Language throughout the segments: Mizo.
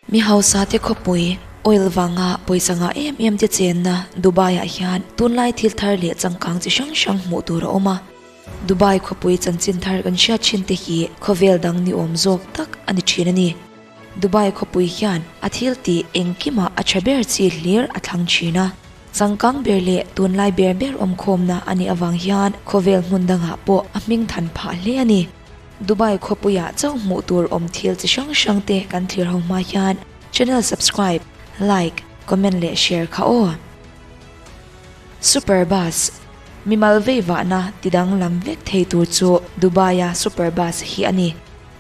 Mi hausa te khawpui, oil vanga pawisa ngah em em te chenna Dubai ah hian tunlai thil thar leh changkang chi hrang hrang hmuh tur a awm a. Dubai khawpui chanchin thar kan hriat thin te hi khawvel dang ni awm zawk tak a ni thin a ni. Dubai khawpui hian a thil tih engkimah a tha ber chi hlir a thlang thin a. Changkang ber leh tunlai ber ber awmkhawmna a nih avang hian khawvel hmun dangah pawh a hming than phah hle a ni. Dubai khawpuiah chauh hmuh tur awm thil chi hrang hrang te kan thlir ho hma hian channel subscribe, like, comment leh share kha aw. Super Bus, Mimal vei vahna ti danglam vek thei tur chu Dubai-a Super Bus hi a ni.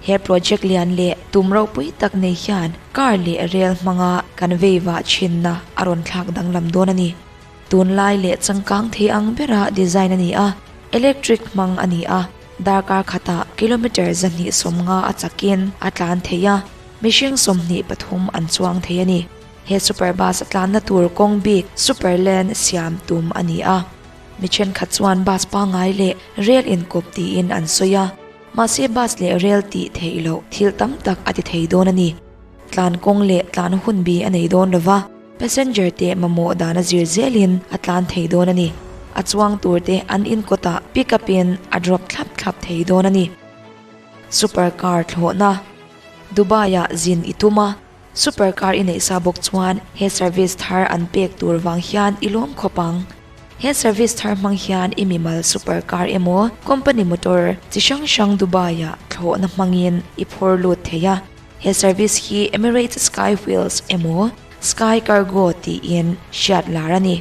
He project lian leh tum ropui tak nei hian car leh rel hmanga kan vei vah thinna a rawn thlak danglam dawn a ni. Tunlai leh changkang thei ang bera design a ni a, electric hmang a ni a. Darkar khatah kilometre 250 a chakin a tlan thei a, mihring 23 an chuang thei a ni. He super bus a tlanna tur kawng bik super lane siam tum a ni a. Mi thenkhat chuan bus pangngai leh rel inkawp tiin an sawi a, mahse bus leh rel tih theih loh thil tam tak a ti thei dawn a ni. Tlan kawng leh tlan hun bi a nei dawn lova, passenger te mamawh dan a zir zelin a tlan thei dawn a ni. A chuang tur te an in kawtah pick up in a drop thlap thlap thei dawn a ni. Super car thlawhna Dubai ah zin i tum a, super car i neih sa bawk chuan he service thar an pek tur vang hian i lawm khawp ang. He service thar hmang hian i mimal super car emaw company motor chi hrang hrang Dubai ah thlawhna hmangin i phur lut thei a. He service hi Emirates Sky Wheels emaw Sky Cargo tiin hriat lar a ni.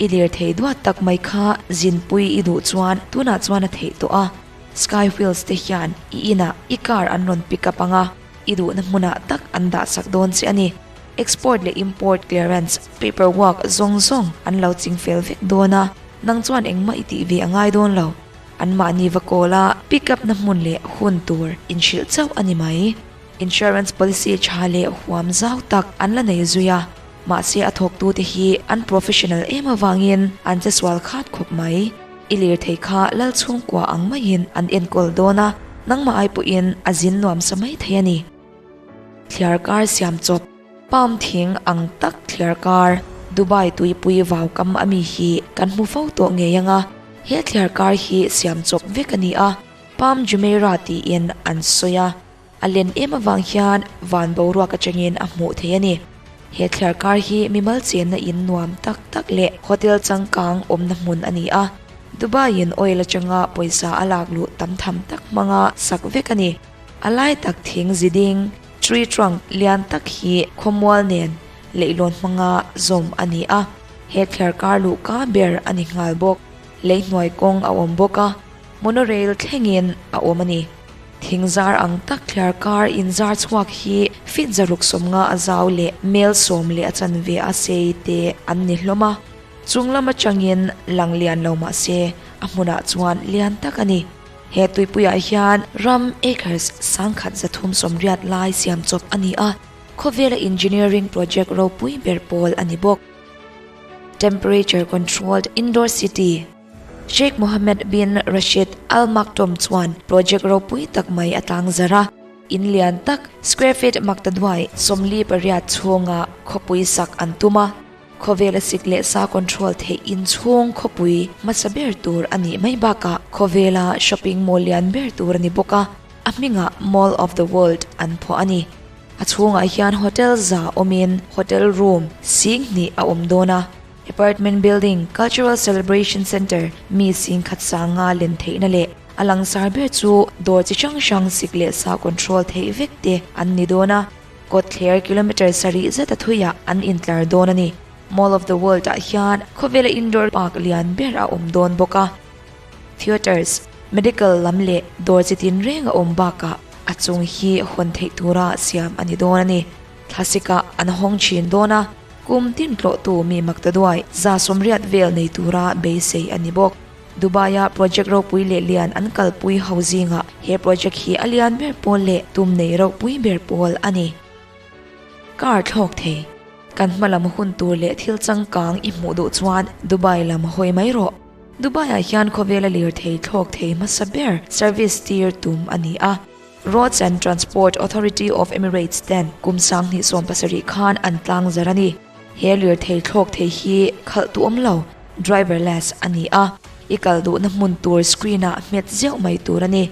I lirthei duat tak mai kha zinpui i duh chuan tunah chuan a theih tawh a. Sky Wheels te hian i inah i car an rawn pick up ang a, i duhna hmunah tak an dah sak dawn che a ni. Export leh import clearance paperwork zawng zawng an lo ching fel vek dawn a, nang chuan engmah i tih ve a ngai dawn lo. Anmahni va kawl a, pick up na hmun leh hun tur inhrilh chauh a ni mai. Insurance policy tha leh huam zau tak an la nei zui a, mahse a thawktute hi an professional em avangin an che sual khat khawp mai. I lirthei kha lal chhungkua ang maiin an enkawl dawn a, nangmah ai pawhin a zin nuam sa mai thei a ni. Thliar kar siam chawp, Palm thing ang tak thliar kar, Dubai tuipui vau kam a mi hi kan hmu fo tawh ngei ang a, he thliar kar hi siam chawp vek a ni a, Palm Jumeirah tiin an sawi a, a len em avang hian van boruak atangin a hmuh theih a ni. He thliar kar hi mimal chenna in nuam tak tak leh hotel changkang awmna hmun a ni a, Dubai in oil atanga pawisa a lak luh tam tham tak hmanga sak vek a ni. A lai tak thing ziding, tree trunk, lian tak hi khawmual nen leihlawn hmanga zawm a ni a, he thliar kar luhka ber a ni nghal bawk. Lei hnuai kawng a awm bawk a, monorail thlengin a awm a ni. Thing zar ang tak thliar kar inzar chhuak hi feet 150 a zau leh mel 10 leh a chanve a sei te an ni hlawm a, chung lam atangin lang lian lo mah se a hmunah chuan lian tak a ni. He tuipuiah hian ram acres 1380 lai siam chawp a ni a, khawvela engineering project ropui ber pawl a ni bawk. Temperature controlled indoor city. Sheikh Mohammed bin Rashid Al Maktoum chuan project ropui tak mai a tlang zar a, in lian tak square feet maktaduai 48 chhunga khawpui sak an tum a, khawvela sik leh sa control theih in chhung khawpui hmasa ber tur a nih mai bakah khawvela shopping mall lian ber tur a ni bawk a, a hmingah Mall of the World an phuah a ni. A chhungah hian hotel za awmin hotel room 2000 a awm dawn a. Apartment building, cultural celebration centre, mi 10,500 len theihna leh a langsar ber chu dawr chi hrang hrang sik leh sa control theih vek te an ni dawn a, kawtthler kilometre sarih zet a thuiah an intlar dawn a ni. Mall of the World ah hian khawvela indoor park lian ber a awm dawn bawk a. Theatres, medical lam leh dawr chi tin reng a awm bakah a chung hi hawn theih tura siam a ni dawn a ni. Thlasik-ah an hawng thin dawn a, kum tin tlawhtu mi maktaduai 80 vel nei tura beisei a ni bawk. Dubai-a project ropui leh lian an kalpui ho zingah he project hi a lian ber pawl leh tum nei ropui ber pawl a ni. Car thlawk thei. Kan hma lam hun tur leh thil changkang i hmuh duh chuan Dubai lam hawi mai rawh. Dubai-ah hian khawvela lirthei thlawk thei hmasa ber service tir tum a ni a. Roads and Transport Authority of Emirates ten kum 2017 khan an tlangzar a ni. He lirthei thlawk thei hi khalh tu awm lo, driverless, a ni a, i kal duhna hmun tur screen ah hmet zeuh mai tur a ni.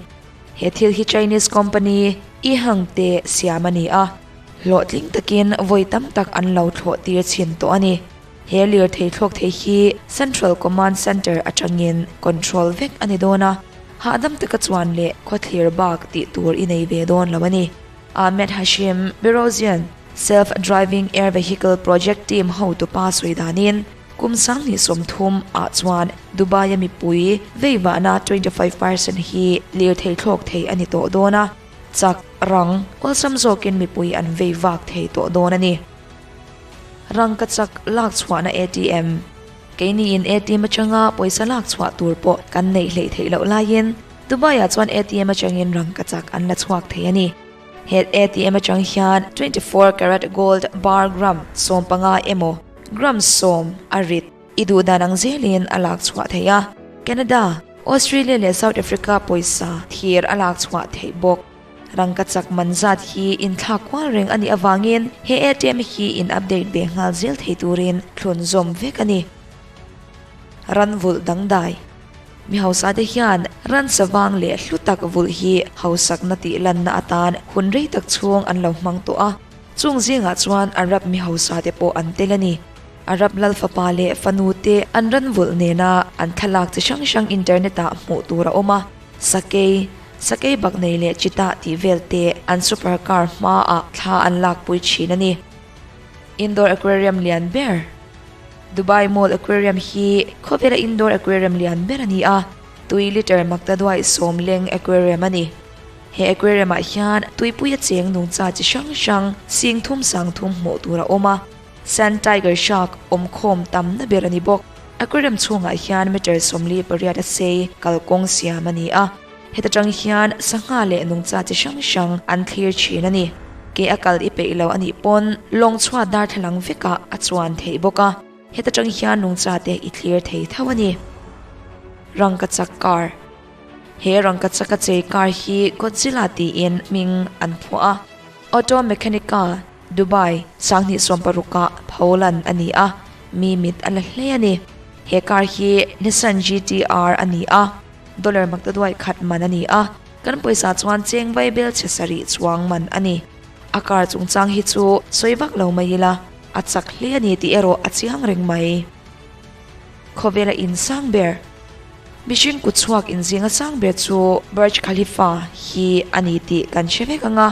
He thil hi Chinese company Ehang te siam a ni a, hlawhtling takin vawi tam tak an lo thlawh tir chhin tawh a ni. He lirthei thlawk thei hi Central Command Centre atangin control vek a ni dawn a, hahdam taka chuan leh khawthlir bak tih tur i nei ve dawn lo a ni. Ahmed Hashim Berozian, Self-Driving Air Vehicle Project Team hotupa sawi danin, kum 2030 ah chuan Dubai-a mipui veivahna 25% hi lirthei thlawk thei a ni tawh dawn a, chak, rang, awlsam zawkin mipui an vei vak thei tawh dawn a ni. Rangkachak lak chhuahna ATM, Keiniin ATM atanga pawisa lak chhuah tur pawh kan neih hleih theih loh laiin Dubai-ah chuan ATM atangin rangkachak an la chhuak thei a ni. He ATM atang hian 24 karat gold bar gram 15 emaw gram 10 a rit i duh dan ang zelin a lak chhuah theih a. Canada, Australia leh South Africa pawisa thir a lak chhuah theih bawk. Rangkachak man zat hi inthlak kual reng a nih avangin he ATM hi in update ve nghal zel thei turin thlun zawm vek a ni. Ran vulh dangdai Mi hausa te hian ran savang leh hlu tak vulh hi hausakna tih lanna atan hun rei tak chhung an lo hmang tawh a, chung zingah chuan Arab mi hausa te pawh an tel a ni. Arab lal fapa leh fanu te an ran vulh nena an thlalak chi hrang hrang internet ah hmuh tur a awm a. Sakei, sakei bak nei leh chita tih vel te an super car hmaah thla an lakpui thin a ni. Indoor Aquarium lian ber Dubai Mall Aquarium hi khawvela indoor aquarium lian ber a ni a, tui liter maktaduai sawm leng aquarium a ni. He aquarium ah hian tuipui a cheng nungcha chi hrang hrang sing thum sang thum hmuh tur a awm a. Sand Tiger Shark awmkhawm tamna ber a ni bawk. Aquarium chhungah hian meter 48 a sei kalkawng siam a ni a, heta tang hian sangha leh nungcha chi hrang hrang an thlir thin a ni. Ke a kal i peih lo a nih pawn lawng chhuat darthlalang vekah a chuan theih bawk a, heta tang hian nungcha te i thlir thei tho a ni. Rangkachak car He rangkachak a chei car hi Godzilla tiin hming an phuah a, Auto Mechanica Dubai, 2016 ah pholan a ni a, mi mit a la hle a ni. He car hi Nissan GTR a ni a, dollar maktaduai khat man a ni a, kan pawisa chuan cheng vai bel chhe sarih chuang man a ni. A car chungchang hi chu sawi vak lo mai ila, a chak hle a ni tih erawh a chiang reng mai. Khawvela in sang ber. Mihring kut chhuak inzinga sang ber chu Burj Khalifa hi a ni tih kan hre vek ang a.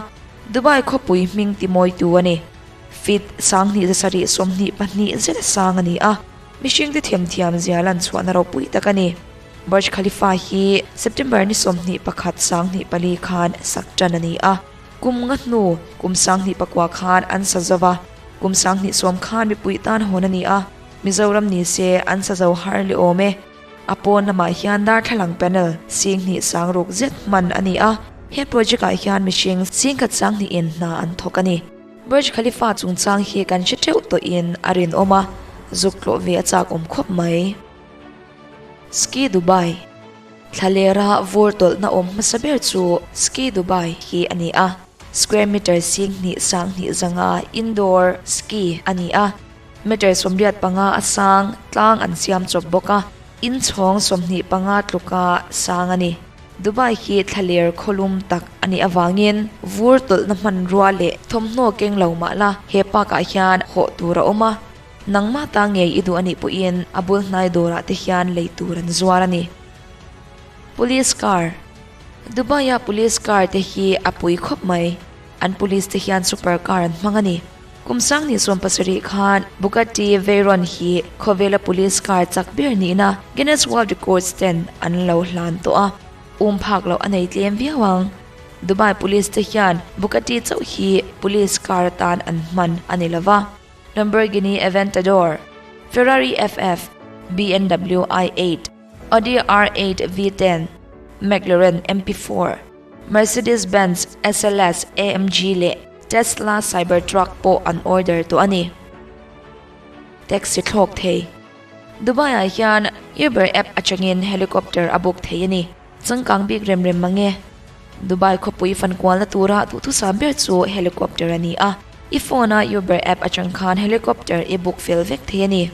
Dubai khawpui hming timawitu a ni. Feet 2724 zet a sang a ni a, mihringte themthiam zia lan chhuahna ropui tak a ni. Burj Khalifa hi September ni 21 2004 khan sak tan a ni a, kum nga hnu kum 2009 khan an sa zo va, kum 2010 khan mipui tan hawn a ni a, Mizoram ni se an sa zo har leh awm e. A pawn lamah hian darthlalang panel sing hnih sang ruk zet hman a ni a, he project ah hian mihring sing khat sang hnihin hna an thawk a ni. Burj Khalifa chungchang hi kan hre teuh tawhin a rinawm a, zuk tlawh ve a chak awm khawp mai. Ski Dubai Thlalera vur tawlhna awm hmasa ber chu Ski Dubai hi a ni a, square meter sing hnih sang hnih zanga indoor ski a ni a. Meter 85 a sang tlang an siam chawp bawk a, inchhawng 25 tluka sang a ni. Dubai hi thlaler khawlum tak a nih avangin vur tawlhna hmanrua leh thawmhnaw keng lo mah la he park ah hian hawh tur a awm a, nangmah ta ngei i duh a nih pawhin a bul hnai dawrah te hian lei tur an zuar a ni. Police car Dubai a police car te hi a pui khawp mai, an police te hian super car an hmang a ni. Kum 2017 khan Bugatti Veyron hi khawvela police car chak ber nihna Guinness World Records ten an lo hlan tawh a, um phak loh a nei tlem viau ang. Dubai police te hian Bugatti chauh hi police car atan an hman a ni lova, Lamborghini Aventador, Ferrari FF, BMW i8, Audi R8 V10, McLaren MP4, Mercedes-Benz SLS AMG leh Tesla Cybertruck pawh an order tawh a ni. Taxi thlawk thei Dubai-ah hian Uber app atangin helicopter a book thei a ni. Changkang bik rem rem mang e. Dubai khawpui fankualna tura duhthusam ber chu helicopter a ni a. I phone a Uber app atang khan helicopter i book fel vek thei a ni.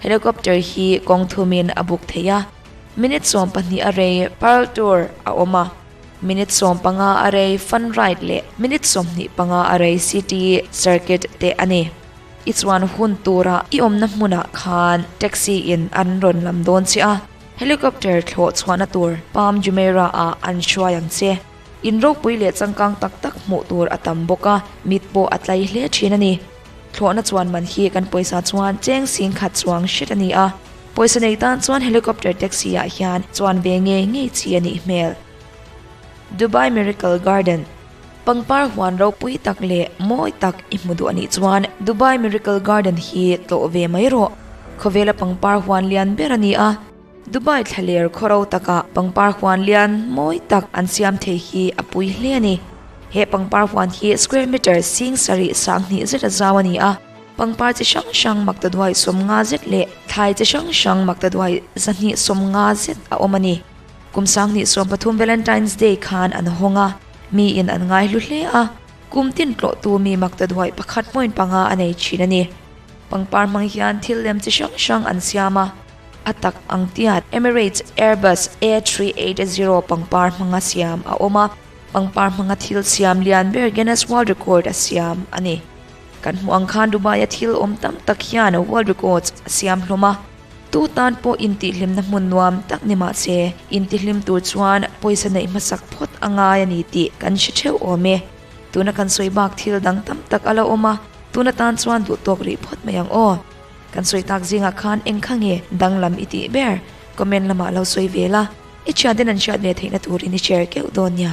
Helicopter hi kawng thumin a book thei a. Minute 12 a rei Pearl Tour a awm a. Minute 15 a rei Fun Ride leh minute 25 a rei City Circuit te a ni. I chuan hun tura i awmna hmunah khan taxi in an rawn lam dawn che a, helicopter thlawh chhuahna tur Palm Jumeirah ah an hruai ang che. In ropui leh changkang tak tak hmuh tur a tam bawk a, mit pawh a tlai hle thin a ni. Thlawhna chuan man hi kan pawisa chuan cheng sing khat chuang hret a ni a, pawisa nei tan chuan helicopter taxi ah hian chuan ve ngei ngei chi a nih hmel. Dubai Miracle Garden. Pangpar huan ropui tak leh mawi tak i hmu duh a nih chuan Dubai Miracle Garden hi tlawh ve mai rawh. Khawvela pangpar huan lian ber a ni a, Dubai thlaler khaw ro takah pangpar huan lian mawi tak an siam thei hi a pui hle a ni. He pangpar huan hi square meter sing sarih sanghnih zet a zau a ni a, pangpar chi hrang hrang maktaduai 50 zet leh thlai chi hrang hrang maktaduai 250 zet a awm a ni. Kum 2013 Valentine's Day khan an hawng a, mi in an ngai hlu hle a, kum tin tlawhtu mi maktaduai 1.5 a nei thin a ni. Pangpar hmang hian thil lem chi hrang hrang an siam a, a tak ang tiat Emirates Airbus A380 pangpar hmanga siam a awm a, pangpar hmanga thil siam lian ber Guinness World Record a siam a ni. Kan hmuh ang khan Dubai a thil awm tam tak hian World Records a siam hlawm a. Tu tan pawh intihhlimna hmun nuam tak ni mah se, intihhlim tur chuan pawisa neih hmasak phawt a ngai a ni tih kan hre theuh awm e. Tuna kan sawi bak thil dang tam tak a la awm a, tuna tan chuan duh tawk rih phawt mai ang aw. Kan sawi tak zingah khan eng kha nge danglam i tih ber? Comment lamah lo sawi ve la, i thianten an hriat ve theihna turin i share keuh dawn nia.